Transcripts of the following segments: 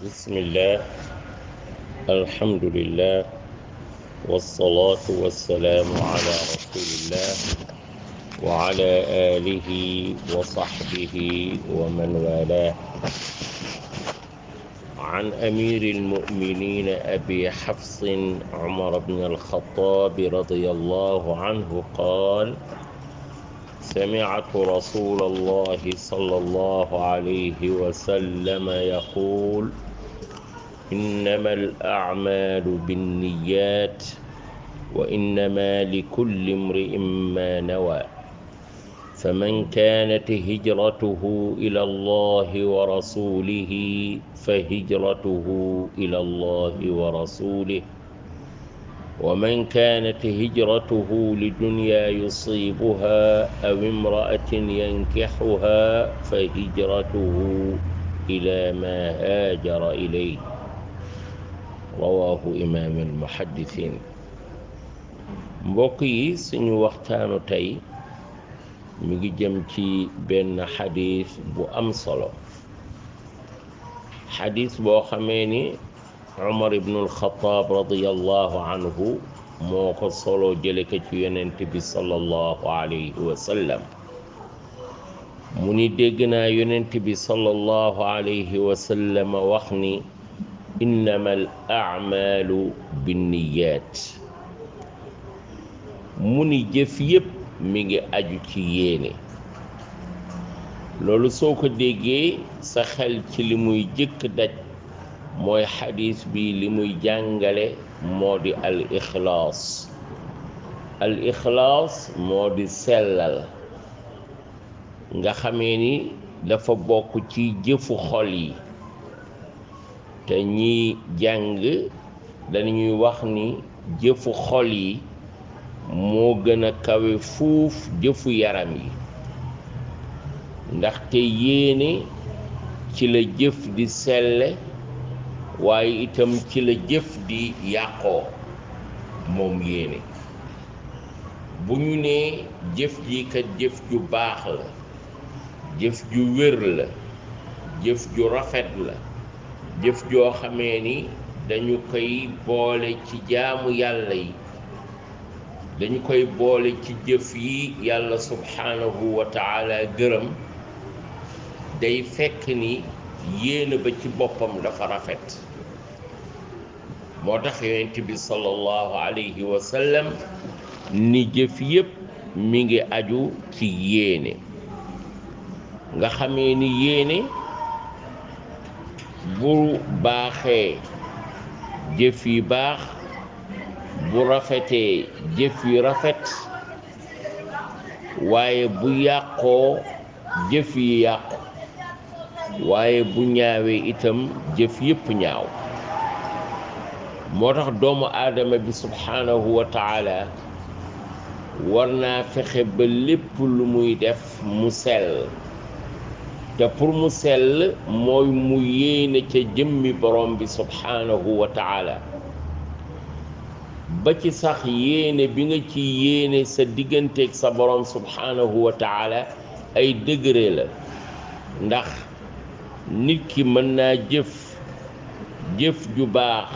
بسم الله الحمد لله والصلاة والسلام على رسول الله وعلى آله وصحبه ومن والاه. عن أمير المؤمنين أبي حفص عمر بن الخطاب رضي الله عنه قال: سمعت رسول الله صلى الله عليه وسلم يقول: إنما الأعمال بالنيات وإنما لكل امرئ ما نوى، فمن كانت هجرته إلى الله ورسوله فهجرته إلى الله ورسوله، ومن كانت هجرته لدنيا يصيبها أو امرأة ينكحها فهجرته إلى ما هاجر إليه. رواه إمام المحدثين. mbokk yi suñu waxtaanu tey mi ngi jëm ci benn xadis bu am solo, xadis boo xamee ni Umar ibnul Xataab radiyallahu anhu moo ko solo jële ko ci yonent bi sallallahu alayhi wa sallam. mu ni dégg naa yonent bi sallallahu alayhi wa sallam wax ni: innamal a'maalu binniyaat. mu ni jëf yépp mi ngi aju ci yéene. loolu soo ko déggee sa xel ci li muy jëkk daj mooy xadis bi li muy jàngale moo di al ixlaas. al ixlaas moo di sellal, nga xamee ni dafa bokk ci jëfu xol yi, te ñi jàng dañuy wax ni jëfu xol yi moo gën a kawe fuuf jëfu yaram yi, ndaxte yéene ci la jëf di selle, waaye itam ci la jëf di yàqoo. moom yéene bu ñu nee jëf ji kat jëf ju baax la, jëf ju wér la, jëf ju rafet la, jëf joo xamee ni dañu koy boole ci jaamu yàlla yi, dañu koy boole ci jëf yi yàlla subhanahu wa taala gërëm, day fekk ni yéene ba ci boppam dafa rafet. moo tax yonent bi sallallahu alayhi wa sallam ni jëf yépp mi ngi aju ci yéene. nga xamee ni yéene bu baaxee jëf yi baax, bu rafetee jëf yi rafet, waaye bu yàqoo jëf yi yàqu, waaye bu ñaawee itam jëf yépp ñaaw. moo tax doomu aadama bi subhanahu wa taala war naa fexe ba lépp lu muy def mu sell, te pour mu sell mooy mu yéene ca jëmmi borom bi subhanahu wa taala. ba ci sax yéene bi nga ci yéene sa digganteeg sa borom subhanahu wa taala ay degré la, ndax nit ki mën naa jëf ju baax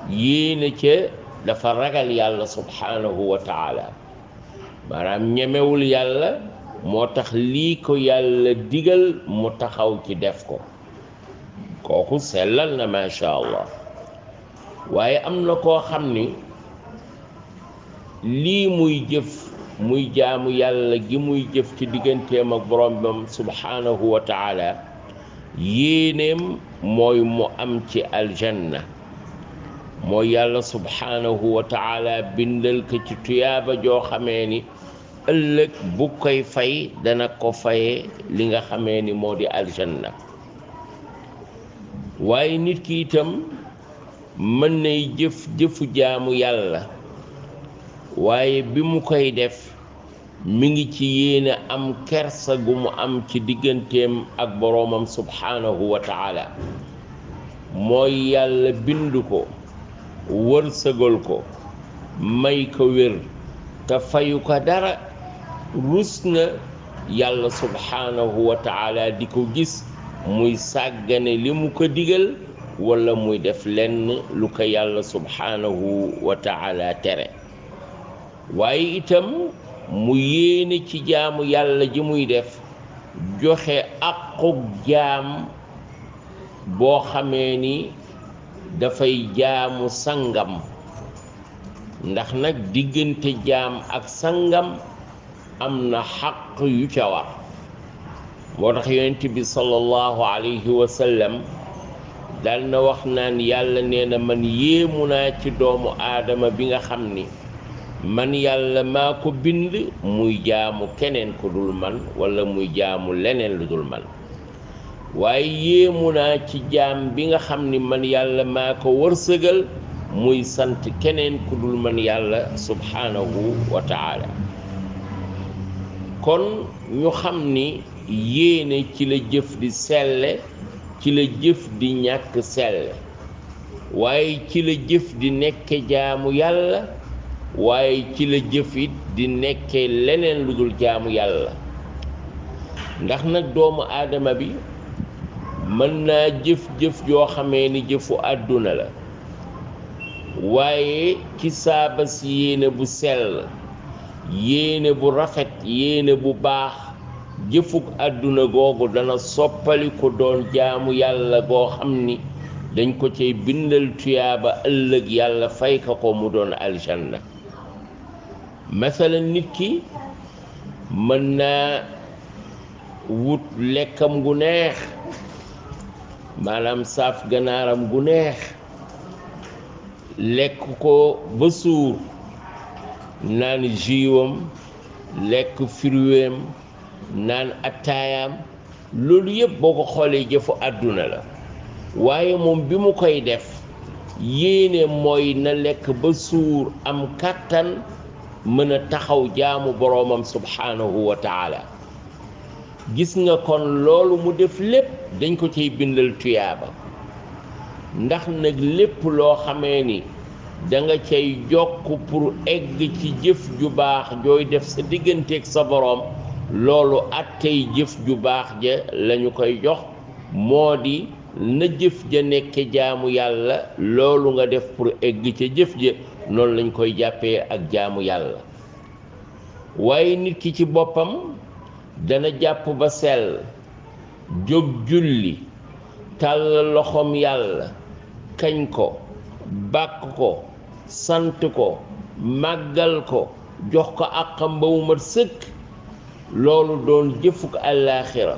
yéene ca dafa ragal yàlla subhanahu wa taala, maanaam ñemewul yàlla, moo tax lii ko yàlla digal mu taxaw ci def ko, kooku sellal na macha allah. waaye am na koo xam ni lii muy jëf muy jaamu yàlla gi muy jëf ci digganteem ak boroomam subhanahu wa taala, yéeneem mooy mu am ci aljanna, mooy yàlla subhanahu wa taala bindal ko ci tuyaaba joo xamee ni ëllëg bu koy fay dana ko faye li nga xamee ni moo di aljanna. waaye nit ki itam mën nay jëfu jaamu yàlla, waaye bi mu koy def mi ngi ci yéene am kersa gu mu am ci digganteem ak boroomam subhanahu wa taala. mooy yàlla bindu ko, wërsëgal ko, may ko wér, te fayu ko dara, rus na yàlla subhanahu wa taala di ko gis muy sàggane li mu ko digal wala muy def lenn lu ko yàlla subhanahu wa taala tere. waaye itam mu yéene ci jaamu yàlla ji muy def joxe aqub jaam boo xamee ni dafay jaamu sangam, ndax nag diggante jaam ak sangam am na xaq yu ca war. moo tax yonent bi sallallahu alayhi wa sallam dal na wax naan yàlla nee na man yéemu naa ci doomu aadama bi nga xam ni man yàlla maa ko bind muy jaamu keneen ku dul man wala muy jaamu leneen lu dul man, waaye yéemu naa ci jaam bi nga xam ni man yàlla maa ko wërsëgal muy sant keneen ku dul man yàlla subhanahu wa taala. kon ñu xam ni yéene ci la jëf di selle, ci la jëf di ñàkk selle, waaye ci la jëf di nekke jaamu yàlla, waaye ci la jëf it di nekke leneen lu dul jaamu yàlla. ndax nag doomu aadama bi mën naa jëf-jëf yoo xamee ni jëfu àdduna la, waaye ci saabas yéene bu sell, yéene bu rafet, yéene bu baax, jëfuk àdduna googu dana soppali ko doon jaamu yàlla goo xam ni dañ ko cay bindal tuyaaba ëllëg yàlla fay ko mu doon aljanna. masalan nit ki mën naa wut lekkam gu neex, maanaam saaf ganaaram gu neex, lekk ko ba suur, naan jiwam, lekk firweem, naan attaayaam, loolu yëpp boo ko xoolee jëfu àdduna la. waaye moom bi mu koy def yéene mooy na lekk ba suur, am kàttan, mën a taxaw jaamu boroomam subhanahu wa taala. gis nga kon loolu mu def lépp dañ ko ciy bindal tuyaaba. ndax nag lépp loo xamee ni da nga cay jokk pour egg ci jëf ju baax jooy def sa digganteeg sa boroom, loolu attey jëf ju baax ja lañu koy jox, moo di na jëf ja nekke jaamu yàlla, loolu nga def pour egg ca jëf ja noonu lañ koy jàppee ak jaamu yàlla. waaye nit ki ci boppam dana jàpp ba sell, jóg julli, tàll loxoom yàlla, kañ ko, bàkk ko, sant ko, màggal ko, jox ko àqam ba mu mat sëkk, loolu doon jëfuk àllaaxira,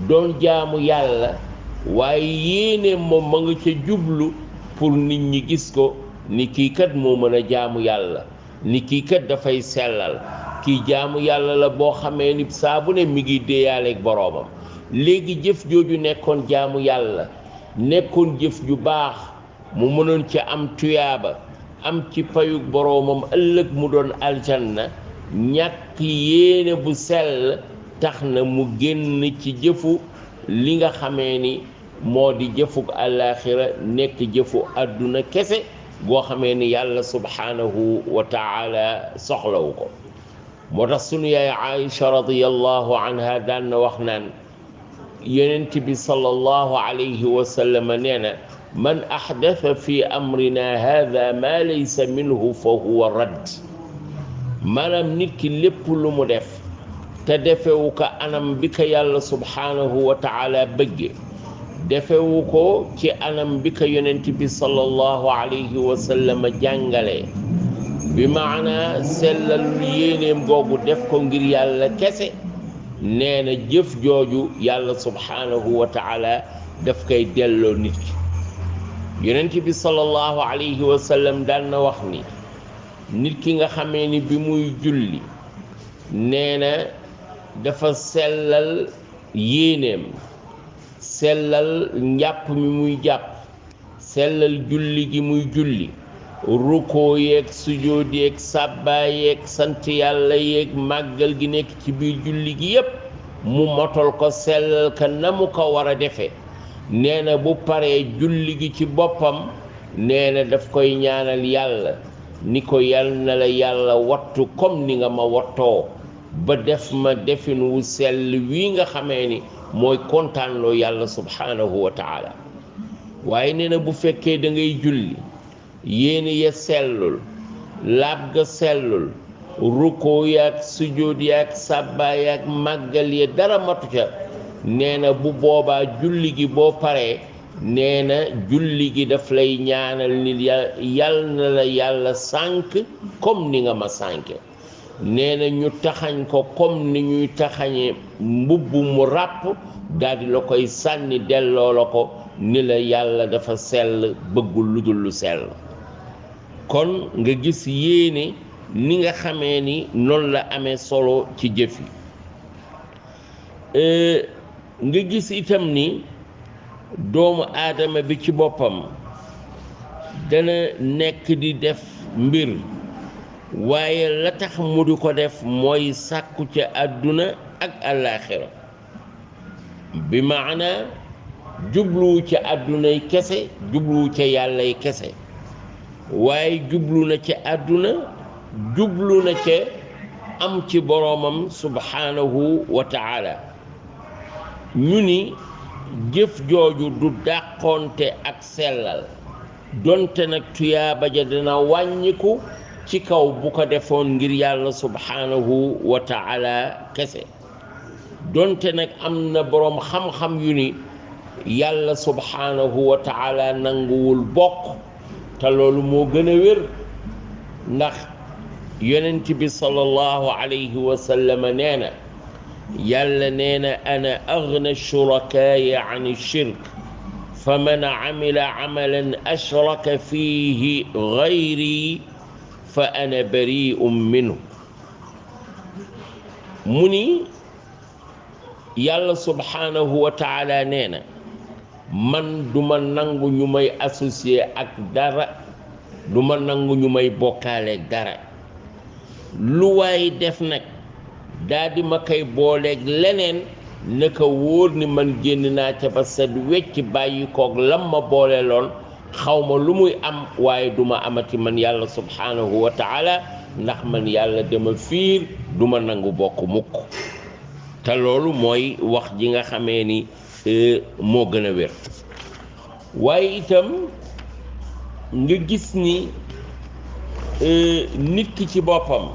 doon jaamu yàlla, waaye yéene moom ma nga ca jublu pour nit ñi gis ko ni kii kat moo mën a jaamu yàlla, ni kii kat dafay sellal, kii jaamu yàlla la boo xamee ni saa bu ne mi ngi déeyaaleeg boroomam. léegi jëf jooju nekkoon jaamu yàlla, nekkoon jëf ju baax, mu mënoon ci am tuyaaba, am ci payug boroomam ëllëg mu doon aljanna, ñàkk yéene bu sell tax na mu génn ci jëfu li nga xamee ni moo di jëfuk àllaaxira, nekk jëfu àdduna kese goo xamee ni yàlla subhanahu wa taala soxlawu ko. moo tax sunu yaay Aïcha radiyallahu anha daan na wax naan yonent bi sallallahu alayhi wa sallam nee na man ahdatha fi amrina hadha ma laysa minhu fa huwa radd. maanaam nit ki lépp lu mu def te defewu ko anam bi ko yàlla subhanahu wa taala bëgge, defewu ko ci anam bi ko yonent bi sallallahu alayhi wa sallam jàngale, bi maana sellal yéeneem googu def ko ngir yàlla kese, nee na jëf jooju yàlla subhanahu wa taala daf koy delloo nit ki. yonent bi sallallahu alayhi wa sallam daan na wax ni nit ki nga xamee ni bi muy julli nee na dafa sellal yéeneem, sellal njàpp mi muy jàpp, sellal julli gi muy julli, rukkoo yeeg sujjóot yeeg sàbbaa yeeg sant yàlla yeeg màggal gi nekk ci biir julli gi yépp mu motal ko, sellal ka na mu ko war a defe. nee na bu paree julli gi ci boppam nee na daf koy ñaanal yàlla ni ko yal na la yàlla wattu comme ni nga ma wattoo, ba def ma defin wu sell wii nga xamee ni mooy kontaanloo yàlla subhanahu wa taala waaye nee na bu fekkee da ngay julli yéene ya sellul laab ga sellul rukkoo yaag sujjóot yaag sàbbaa yaag màggal ya dara matu ca nee na bu boobaa julli gi boo paree nee na julli gi daf lay ñaanal ni yal na la yàlla sànk comme ni nga ma sànke nee na ñu taxañ ko comme ni ñuy taxañe mbubb mu ràpp daldi la koy sànni delloo la ko ni la yàlla dafa sell bëggul lu dul lu sell kon nga gis yéene ni nga xamee ni noonu la amee solo ci jëf yi nga gis itam ni doomu aadama bi ci boppam dana nekk di def mbir waaye la tax mu di ko def mooy sàkku ca àdduna ak àllaaxira bi maana jubluwu ca àddunay kese jubluwu ca yàllay kese waaye jublu na ca àdduna jublu na ca am ci boroomam subhanahu wa taala ñu ni jëf jooju du dàqonte ak sellal donte nag tuyaaba ja dina wàññiku ci kaw bu ko defoon ngir yàlla subhanahu wa taala kese donte nag am na boroom xam-xam yu ni yàlla subhanahu wa taala nanguwul bokk te loolu moo gën a wér ndax yonent bi sallallahu alayhi wa sallam nee na yàlla nee na ana agna shurakaa'i an shirk fa man amila amalan ashraka fiihi gayri fa ana bari'un minhu mu ni yàlla subhanahu wa taala nee na man duma nangu ñu may associé ak dara duma nangu ñu may bokkaale dara lu waay def nag daldi ma koy booleeg leneen naka wóor ni man génn naa ca ba set wecc bàyyi koog lam ma boole loon xawma lu muy am waaye duma amati man yàlla subhanahu wa taala ndax man yàlla dama fiir duma nangu bokk mukk te loolu mooy wax ji nga xamee ni moo gën a wér waaye itam nga gis ni nit ki ci boppam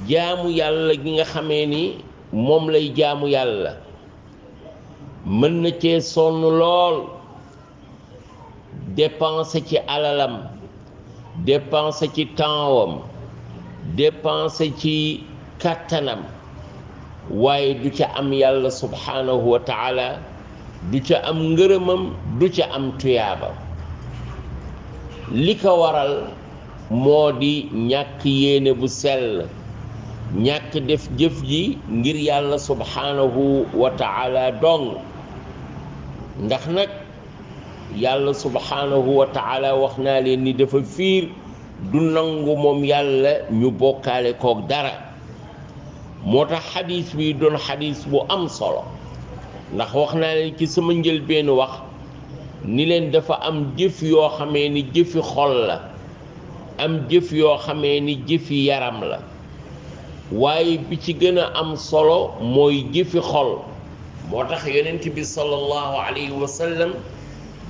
jaamu yàlla gi nga xamee ni moom lay jaamu yàlla mën na cee sonn lool dépenser ci alalam dépenser ci tempsam dépenser ci kàttanam waaye du ca am yàlla subhanahu wa taala du ca am ngërëmam du ca am tuyaaba li ko waral moo di ñàkk yéene bu sell ñàkk def jëf ji ngir yàlla subhanahu wa taala dong ndax nag yàlla subhanahu wa taala wax naa leen ni dafa fiir du nangu moom yàlla ñu bokkaale koog dara moo tax xadis bi doon xadis bu am solo ndax wax naa leen ci sama njëlbéenu wax ni leen dafa am jëf yoo xamee ni jëfi xol la am jëf yoo xamee ni jëfi yaram la waaye bi ci gën a am solo mooy jëfi xol moo tax yonent bi sallallahu alayhi wa sallam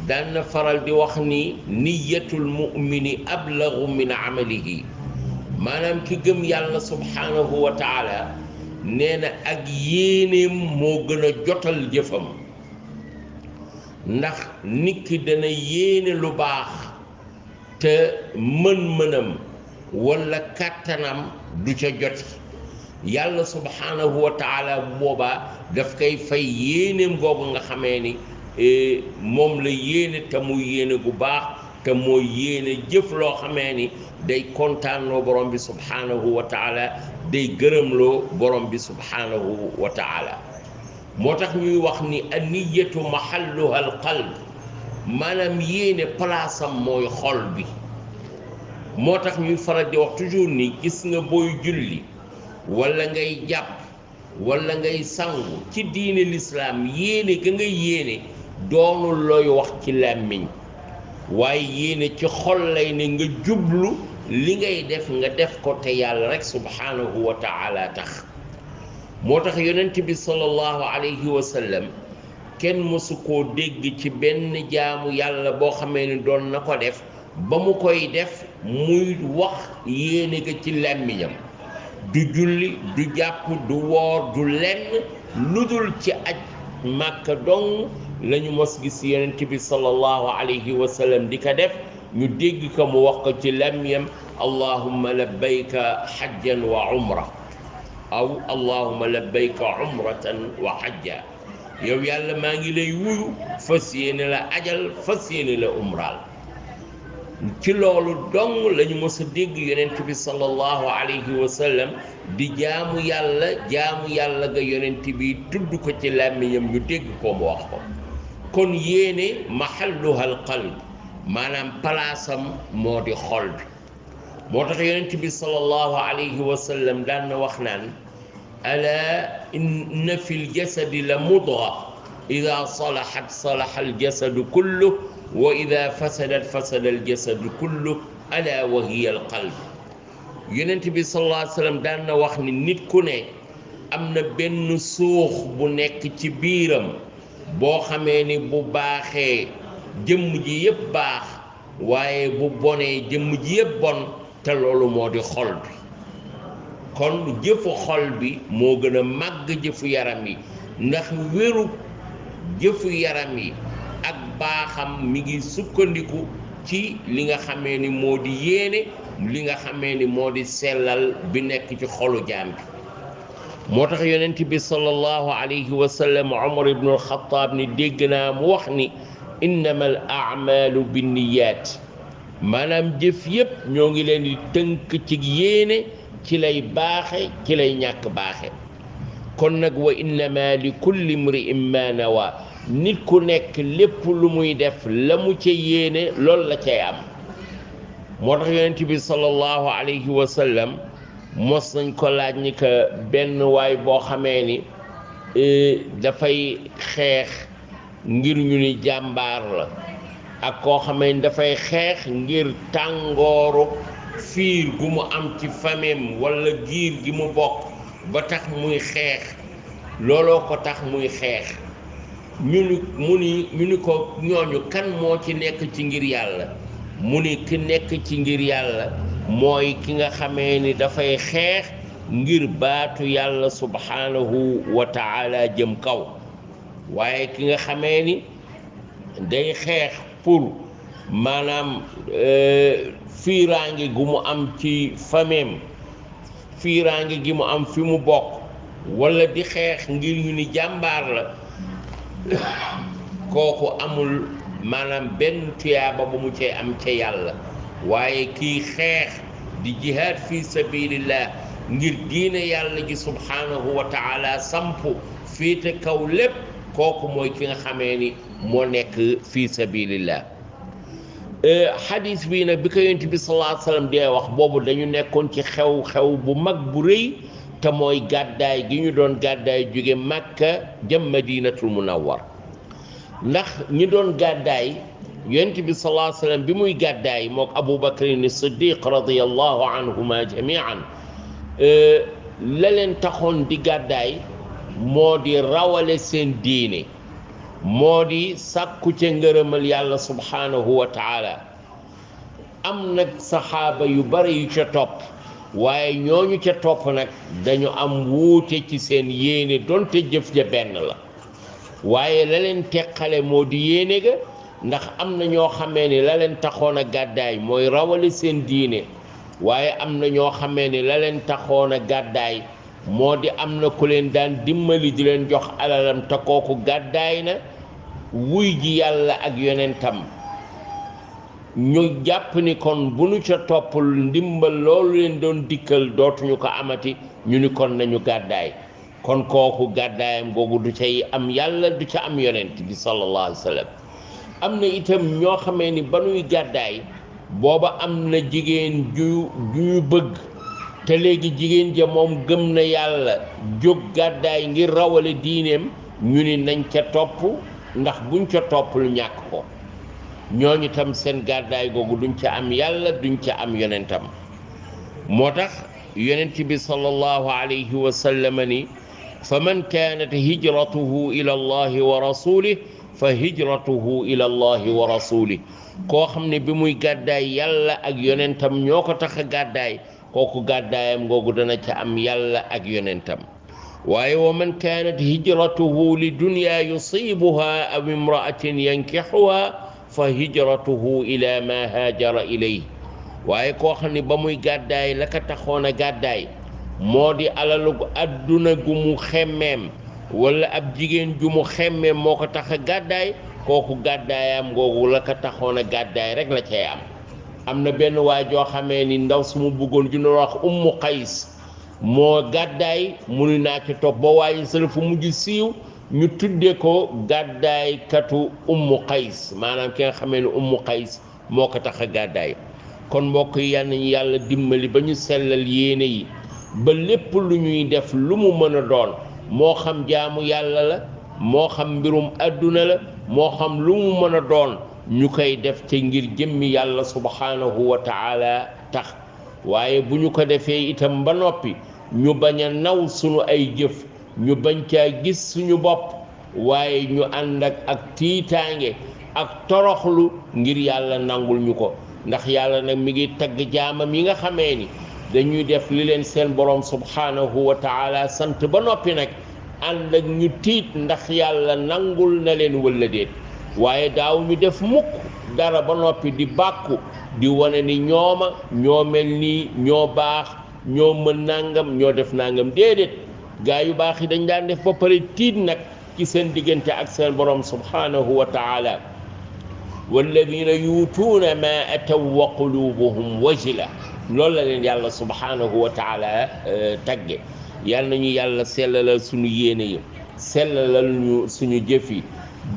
daan na faral di wax ni niyatul mu'mini ablagu min amalihi maanaam ki gëm yàlla subhanahu wa taala nee na ak yéeneem moo gën a jotal jëfam ndax nit ki dana yéene lu baax te mën-mënam walla kàttanam du ca joti yàlla subhanahu wa taala boobaa daf koy fay yéeneem googu nga xamee ni moom la yéene te muy yéene gu baax te mooy yéene jëf loo xamee ni day kontaanloo borom bi subhanahu wa taala day gërëmloo borom bi subhanahu wa taala moo tax ñuy wax ni an-niyatu mahalluha al-qalb maanaam yéene palaasam mooy xol bi moo tax ñuy faral di wax toujours ni gis nga booy julli walla ngay jàpp walla ngay sangu ci diine lislaam yéene ga ngay yéene doonul looy wax ci làmmiñ waaye yéene ci xol lay ne nga jublu li ngay def nga def ko te yàlla rek subhanahu wa taala tax moo tax yonent bi sallallahu alayhi wa sallam kenn mësu koo dégg ci benn jaamu yàlla boo xamee ni doon na ko def ba mu koy def muy wax yéene ga ci làmmiñam du julli du jàpp du woor du lenn lu dul ci aj màkka dong lañu mos gis yonent bi sallallahu alayhi wa sallam di ko def ñu dégg ko mu wax ko ci làmmiñam allahumma labbayka hajjan wa umra aw allahumma labbayka umratan wa hajja yow yàlla maa ngi lay wuyu fas yéene la ajal fas yéene la umraal ci loolu dong lañu mës a dégg yonent bi sallallahu alayhi wa sallam di jaamu yàlla ga yonent bi tudd ko ci làmmiñam ñu dégg ko mu wax ko kon yéene mahalluha al qalb maanaam palaasam moo di xol bi moo tax yonent bi sallallahu alayhi wa sallam daan na wax naan ala inna fi ljasadi la mudga ida salahat salaha aljasadu kullu wa ida fasadat fasada aljasadu kullu ala wa hiya alqalb yonent bi sallallahu alayhi wa sallam daan na wax ni nit ku ne am na benn suux bu nekk ci biiram boo xamee ni bu baaxee jëmm ji yëpp baax waaye bu bonee jëmm ji yëpp bon te loolu moo di xol bi kon jëfu xol bi moo gën a màgg jëfu yaram yi ndax wéru jëfu yaram yi ak baaxam mi ngi sukkandiku ci li nga xamee ni moo di yéene li nga xamee ni moo di sellal bi nekk ci xolu jaam bi moo tax yonent bi sallallahu alayhi wa sallam Umar ibnu al-Khattab ni dégg naa mu wax ni innama al a'malu binniyat maanaam jëf yépp ñoo ngi leen di tënk ci yéene ci lay baaxe ci lay ñàkk baaxe kon nag wa innama li kulli imri'in ma nawa nit ku nekk lépp lu muy def la mu ca yéene loolu la cay am moo tax yonent bi sallallahu alayhi wa sallam mos nañ ko laaj ni que benn waay boo xamee ni dafay xeex ngir ñu ni jàmbaar la ak koo xamee ni dafay xeex ngir tàngooru fiir gu mu am ci fameem walla giir gi mu bokk ba tax muy xeex looloo ko tax muy xeex ñu ni ko ñooñu kan moo ci nekk ci ngir yàlla mu ni ki nekk ci ngir yàlla mooy ki nga xamee ni dafay xeex ngir baatu yàlla subhanahu wa ta'ala jëm kaw waaye ki nga xamee ni day xeex pour maanaam fiiraange gu mu am ci fameem fiiraange gi mu am fi mu bokk walla di xeex ngir ñu ni jàmbaar la kooku amul maanaam benn tuyaaba bu mu cee am ca yàlla waaye kii xeex di jihaad fi sabilillah ngir diine yàlla ji subhanahu wa ta'ala sampu féete kaw lépp kooku mooy ki nga xamee ni moo nekk fi sabilillah xadis bii nag bi ko yonent bi sallallahu alayhi wa sallam dee wax boobu dañu nekkoon ci xew-xew bu mag bu rëy te mooy gàddaay gi ñu doon gàddaay jóge Makka jëm Madinatul Munawwar ndax ñi doon gàddaay yonent bi sallallahu alayhi wa sallam bi muy gàddaay mook Abu Bakrin as-Siddiq radiyallahu anhuma jami'an la leen taxoon di gàddaay moo di rawale seen diine moo di sàkku ca ngërëmal yàlla subhanahu wa ta'ala am nag saxaaba yu bari yu ca topp waaye ñooñu ca topp nag dañu am wuute ci seen yéene donte jëf ja benn la waaye la leen teqale moo di yéene ga ndax am na ñoo xamee ni la leen taxoon a gàddaay mooy rawale seen diine waaye am na ñoo xamee ni la leen taxoon a gàddaay moo di am na ku leen daan dimbali di leen jox alalam te kooku gàddaay na wuy ji yàlla ak yonentam ñu jàpp ni kon bu ñu ca toppul ndimbal loolu leen doon dikkal dootuñu ko amati ñu ni kon nañu gàddaay kon kooku gàddaayam googu du cay am yàlla du ca am yonent bi sallallahu alayhi wa sallam am na itam ñoo xamee ni ba nuy gàddaay booba am na jigéen ju ñu bëgg te léegi jigéen ja moom gëm na yàlla jóg gàddaay ngir rawale diineem ñu ni nañ ca topp ndax buñ ca topp lu ñàkk ko ñooñu tam seen gàddaay googu duñ ca am yàlla duñ ca am yonentam moo tax yonent bi sallallahu alayhi wa sallam ni fa man kaanat hijratuhu ila allahi wa rasulih fa hijratuhu ila allahi wa rasulih koo xam ne bi muy gàddaay yàlla ak yonentam ñoo ko tax a gàddaay kooku gàddaayam googu dana ca am yàlla ak yonentam waaye wa man kaanat hijratuhu li dunya yusibuha aw imra'atin yankixuha fa hijratuhu ila ma haajara ilayhi waaye koo xam ne ba muy gàddaay la ka taxoon a gàddaay moo di alalu adduna gu mu xemmeem wala ab jigéen ju mu xemmeem moo ko tax a gàddaay kooku gàddaayam googu la ka taxoon a gàddaay rek la cay am na benn waay joo xamee ni ndaw su mu bëggoon ju ñu wax ummu qays moo gàddaay munu naa ci topp ba waaye sala fu mujj siiw ñu tuddee ko gàddaay katu ummu qays maanaam ki nga xamee ni ummu qays moo ko tax a gàddaay kon mbokk yi yal nañu yàlla dimbali ba ñu sellal yéene yi ba lépp lu ñuy def lu mu mën a doon moo xam jaamu yàlla la moo xam mbirum àdduna la moo xam lu mu mën a doon ñu koy def te ngir jëmmi yàlla subhanahu wa taala tax waaye bu ñu ko defee itam ba noppi ñu bañ a naw suñu ay jëf ñu bañ caa gis suñu bopp waaye ñu ànd ak tiitaange ak toroxlu ngir yàlla nangul ñu ko ndax yàlla nag mi ngi tagg jaamam yi nga xamee ni dañuy def li leen seen borom subhanahu wa taala sant ba noppi nag ànd ak ñu tiit ndax yàlla nangul na leen walla déet waaye daaw ñu def mukk dara ba noppi di bàkku di wane ni ñooma ñoo mel nii ñoo baax ñoo mën nangam ñoo def nangam déedéet gaa yu baax yi dañ daan def ba pare tiit nag ci seen diggante ak seen borom subhanahu wa taala walladina yuutuuna ma ataw wa qulubuhum wajila loolu la leen yàlla subhanahu wa taala tagge yàlla nañu yàlla sellalal suñu yéene yi sellalal ñu suñu jëf yi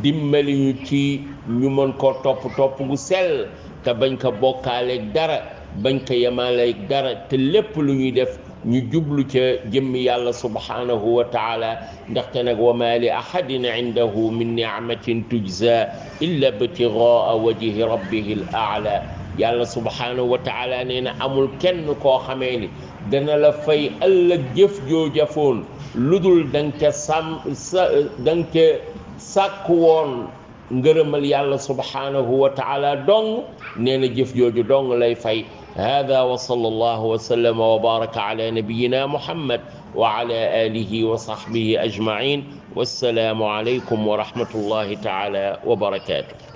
dimbali ñu ci ñu mën koo topp gu sell te bañ ko bokkaaleeg dara bañ ko yemaaleeg dara te lépp lu ñuy def ñu jublu ca jëmmi yàlla subhanahu wa taala ndaxte nag wa ma li ahadin indahu min ni'matin tujza illa ibtighaa wajhi rabbihi al-a'la yàlla subhanahu wa taala nee na amul kenn koo xamee ni dana la fay ëllëg jëf joo jëfoon lu dul danga ca sàkk woon ngërëmal yàlla subhanahu wa taala dong nee na jëf jooju dong lay fay hada wa sallallahu wa sallama wa baraka ala nabiyyina muhammad wa ala alihi wa sahbihi ajma'in wassalaamu alaykum wa rahmatullahi taala wa barakatuh